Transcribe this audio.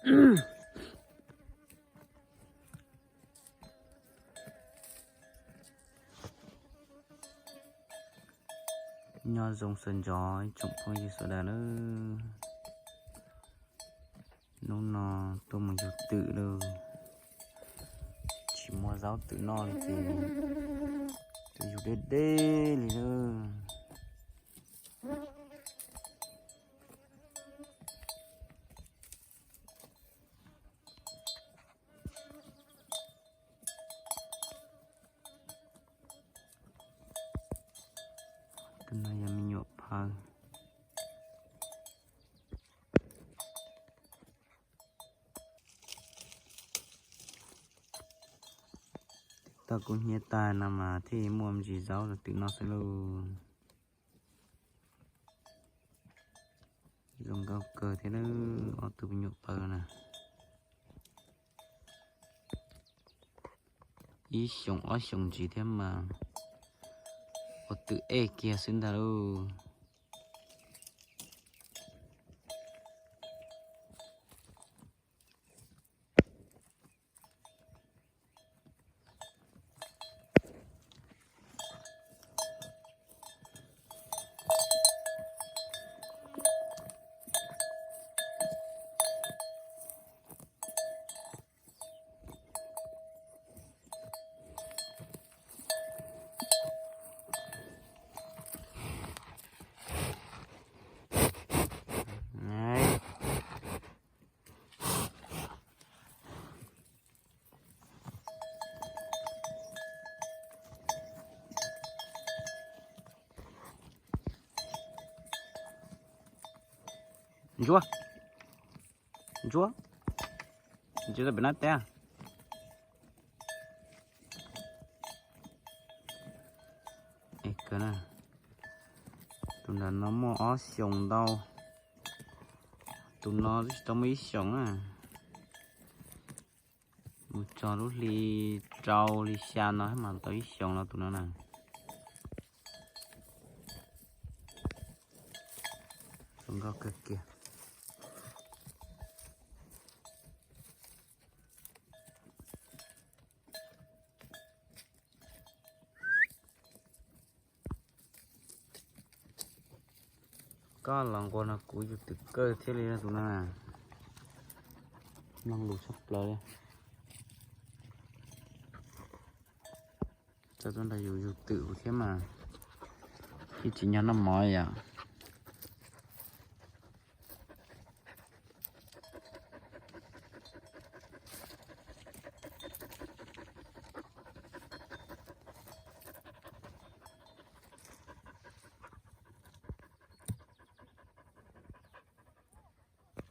Nyob zoo sawv ntxov ib tsoom phooj ywg sawv daws nawb. Hnub no tuaj mus yug twm lawm, tsis muaj zaub twm noj li ces tuaj yug deb deb li lawm. Tus no yog me nyuam phawj. Tau kub hnyiab tag no mas thiaj muaj me ntsis zaub rau twm noj xwb lauj. Zoo nkauj kawg thiab lauj, ob tug me nyuam phawj na. Ib xyoos ob xyoos ntsis thiab mas ua twm ej kiag xwb ntag lauj. Ntsuab, ntsuab, ntsuab tau pem no teb. Tus nram no muaj ob xyoos ntau, tus no twb tsis tau muaj ib xyoos na. Mus txog lub hli rau hli xya no thiab mas tau ib xyoos no tus no na. Zoo nkauj kawg kiag. Koj los nquag no kuv yug twm kawg thiab li tus no. Mloog lus tshaj plaws li. Txawj tuaj nrog yus yug twm thiab mas yeej tsis nyob noj mov yom.